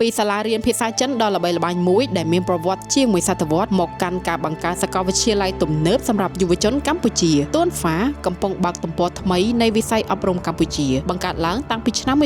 ពីសាលារៀនភាសាចិនដ៏ល្បីល្បាញមួយដែលមានប្រវត្តិជាងមួយសតវត្សមកកាន់ការបង្កើតសាកលវិទ្យាល័យទំនើបសម្រាប់យុវជនកម្ពុជាទួនហ្វាកំពុងបើកទំព័រថ្មីនៃវិស័យអប់រំកម្ពុជាបង្កើតឡើងតាំងពីឆ្នាំ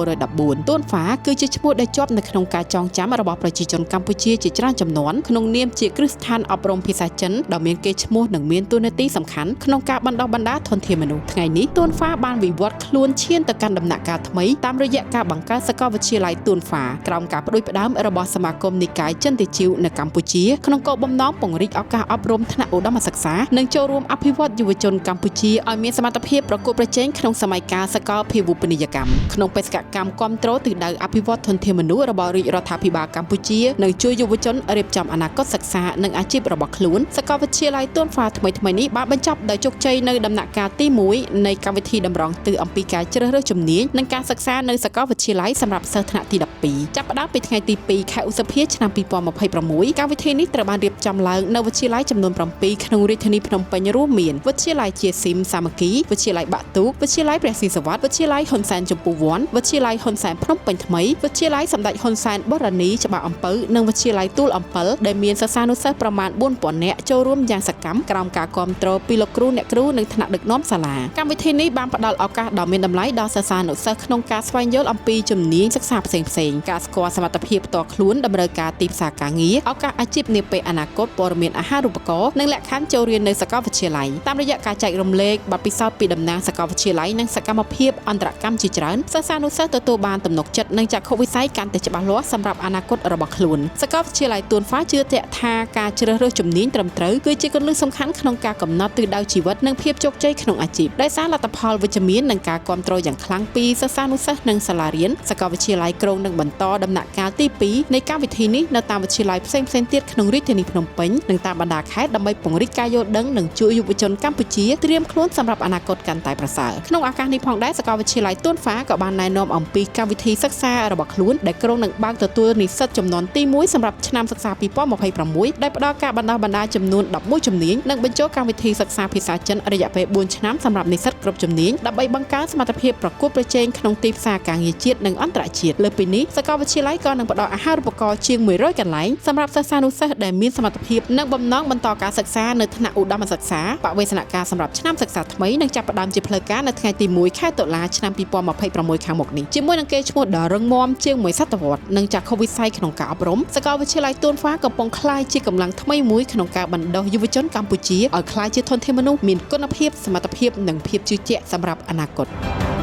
1914ទួនហ្វាគឺជាឈ្មោះដែលជាប់នៅក្នុងការចងចាំរបស់ប្រជាជនកម្ពុជាជាច្រើនចំនួនក្នុងនាមជាគ្រឹះស្ថានអប់រំភាសាចិនដ៏មានកេរ្តិ៍ឈ្មោះនិងមានតួនាទីសំខាន់ក្នុងការបណ្ដុះបណ្ដាលធនធានមនុស្សថ្ងៃនេះទួនហ្វាបានវិវត្តខ្លួនឈានទៅកាន់ដំណាក់កាលថ្មីតាមរយៈការបង្កើតសាកលវិទ្យាល័យទួនហ្វាក្រោមការផ្ដួចផ្ដើមរបស់សមាគមនិកាយចិនតេជីវនៅកម្ពុជាក្នុងគោលបំណងពង្រីកឱកាសអប់រំថ្នាក់ឧត្តមសិក្សានិងចូលរួមអភិវឌ្ឍយុវជនកម្ពុជាឲ្យមានសមត្ថភាពប្រកួតប្រជែងក្នុងសម័យកាលសកលភាវូបនីយកម្មក្នុងបេសកកម្មគាំទ្រទិសដៅអភិវឌ្ឍធនធានមនុស្សរបស់រាជរដ្ឋាភិបាលកម្ពុជានិងជួយយុវជនរៀបចំអនាគតសិក្សានិងអាជីពរបស់ខ្លួនសាកលវិទ្យាល័យទួនហ្វាថ្មីៗនេះបានបញ្ចប់ដោយជោគជ័យនៅដំណាក់កាលទី1នៃកម្មវិធីតម្រង់ទិសអំពីការជ្រើសរើសជំនាញនិងការសិក្សានៅសាកលវិទ្យាល័យសម្រាប់សិស្សថ្នាក់ទី12ចាប់ផ្ដើមពីថ្ងៃទី2ខែឧសភាឆ្នាំ2026កម្មវិធីនេះត្រូវបានរៀបចំឡើងនៅវិទ្យាល័យចំនួន7ក្នុងរាជធានីភ្នំពេញរួមមានវិទ្យាល័យជាស៊ីមសាមគ្គីវិទ្យាល័យបាក់ទូកវិទ្យាល័យព្រះស៊ីសុវត្ថិវិទ្យាល័យហ៊ុនសែនចម្ពូវ័នវិទ្យាល័យហ៊ុនសែនភ្នំពេញថ្មីវិទ្យាល័យសម្ដេចហ៊ុនសែនបរនីច្បារអំពៅនិងវិទ្យាល័យទូលអំពិលដែលមានសិស្សានុសិស្សប្រមាណ4000នាក់ចូលរួមយ៉ាងសកម្មក្រោមការគាំទ្រពីលោកគ្រូអ្នកគ្រូនិងថ្នាក់ដឹកនាំសាលាកម្មវិធីនេះបានផ្ដល់ឱកាសដ៏មានតម្លៃដល់សិស្សានុសិស្សក្នុងការស្វែងយល់អំពីជំនាញសិក្សាផ្សេងៗការស្គាល់សមត្ថភាពផ្ទាល់ខ្លួនតម្រូវការទីផ្សារការងារឱកាសអាជីពនាពេលអនាគតព័ត៌មានអាហារូបករណ៍និងលក្ខខណ្ឌចូលរៀននៅសាកលវិទ្យាល័យតាមរយៈការចែករំលែកបទពិសោធន៍ពីតំណាងសាកលវិទ្យាល័យនិងសកម្មភាពអន្តរកម្មជាច្រើនសិស្សានុសិស្សទទួលបានទំនុកចិត្តនិងចក្ខុវិស័យកាន់តែច្បាស់លាស់សម្រាប់អនាគតរបស់ខ្លួនសាកលវិទ្យាល័យទួនហ្វាជឿជាក់ថាការជ្រើសរើសជំនាញត្រឹមត្រូវគឺជាគន្លឹះសំខាន់ក្នុងការកំណត់ទិសដៅជីវិតនិងភាពជោគជ័យក្នុងអាជីពដោយសារលទ្ធផលវិជ្ជមាននិងការគាំទ្រយ៉ាងខ្លាំងពីសិស្សានុសិស្សនិងសាលារៀនសាកលវិទ្យាល័យគ្រោងនឹងបន្តដំណាក់កាលទី2នៃកម្មវិធីនេះនៅតាមវិទ្យាល័យផ្សេងៗទៀតក្នុងរាជធានីភ្នំពេញនិងតាមបណ្ដាខេត្តដើម្បីពង្រីកការយល់ដឹងនិងជួយយុវជនកម្ពុជាត្រៀមខ្លួនសម្រាប់អនាគតកាន់តែប្រសើរក្នុងឱកាសនេះផងដែរសាកលវិទ្យាល័យទួនហ្វាក៏បានណែនាំអំពីកម្មវិធីសិក្សារបស់ខ្លួនដែលគ្រោងនឹងបើកទទួលនិស្សិតចំនួនទី1សម្រាប់ឆ្នាំសិក្សា2026ដែលផ្ដល់ការបណ្ដុះបណ្ដាលចំនួន11ជំនាញនិងបញ្ចូលកម្មវិធីសិក្សាភាសាចិនរយៈពេល4ឆ្នាំសម្រាប់និស្សិតគ្រប់ជំនាញដើម្បីបង្កើនសមត្ថភាពប្រកួតប្រជែងក្នុងទីផ្សារការងារជាតិនិងអន្តរជាតិលើសពីនេះសាកលវិទ្យាល័យក៏នឹងផ្ដល់អាហារូបករណ៍ជាង100កន្លែងសម្រាប់សិស្សានុសិស្សដែលមានសមត្ថភាពនិងបំណងបន្តការសិក្សានៅថ្នាក់ឧត្តមសិក្សាបវេសនការសម្រាប់ឆ្នាំសិក្សាថ្មីនឹងចាប់ផ្ដើមជាផ្លូវការនៅថ្ងៃទី1ខែតុលាឆ្នាំ2026ខាងមុខនេះជាមួយនឹងកេរ្តិ៍ឈ្មោះដ៏រឹងមាំជាងមួយសតវត្សនិងចក្ខុវិស័យក្នុងការអប់រំសាកលវិទ្យាល័យទួនហ្វាកំពុងក្លាយជាកម្លាំងថ្មីមួយក្នុងការបណ្ដុះយុវជនកម្ពុជាឲ្យក្លាយជាធនធានមនុស្សមានគុណភាពសមត្ថភាពនិងភាពជឿជាក់សម្រាប់អនាគត។